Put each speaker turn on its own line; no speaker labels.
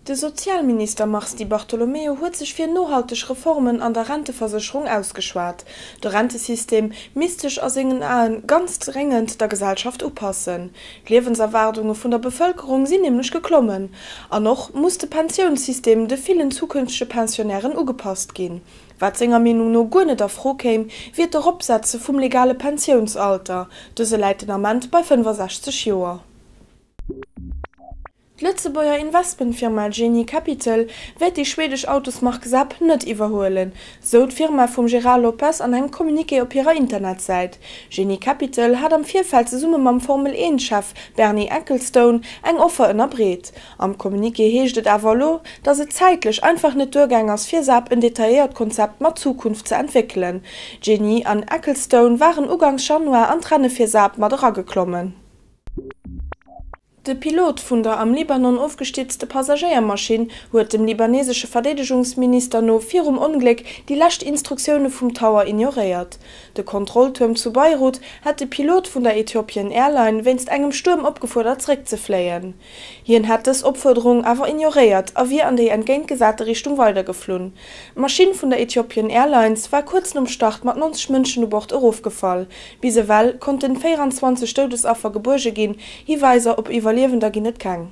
De Sozialminister Mars Di Bartolomeo huet sech fir nohalteg Reformen an der Renteversécherung ausgeschwat. De Rentesystem misst sech a sengen Aen ganz dréngend der Gesellschaft upassen. D'Liewenserwaardunge vun der Bevëlkerung sinn nämlech geklommen. An och muss de Pensiounssystem de villen zukünftege Pensionnairen ugepasst ginn. Wat senger Meenung no guer net a Fro kéim, wier d'Eropsetze vum legale Pensiounsalter. Dëse läit den Ament bei 65 Joer. D'Lëtzebuerger Investmentfirma Genie Capital wäert déi schwedesch Autosmark Saab net iwwerhuelen, sou d'Firma vum Gérard Lopez an engem Communiqué op hirer Internetsäit. Genie Capital hat am Virfeld zesumme mam Formel-Eent-Chef Bernie Ecclestone eng Offer ënnerbreet. Am Communiqué heescht et awer elo, datt et zäitlech einfach net duergaang ass fir Saab en detailléiert Konzept mat Zukunft ze entwéckelen. Genie an Ecclestone waren ugangs Januar an d'Renne fir Saab mat erageklommen. De Pilot vun der am Libanon ofgestierzte Passagéiermaschinn huet dem libanesesche Verdeedegungsminister no virum Ongléck déi lescht Instruktioune vum Tower ignoréiert. De Kontrolltuerm zu Beirut hätt de Pilot vun der Ethiopian Airline wéinst engem Stuerm opgefuerdert zeréckzefléien. Hien hätt dës Opfuerderung awer ignoréiert a wier an déi entgéintgesate Richtung weidergeflunn. D'Maschinn vun der Ethiopian Airlines war kuerz nom Start mat 90 Mënschen u Bord erofgefall. Bis ewell konnten 24 Doudesaffer gebuerge ginn, Hiweiser op Iwwerliewender ginn et keng.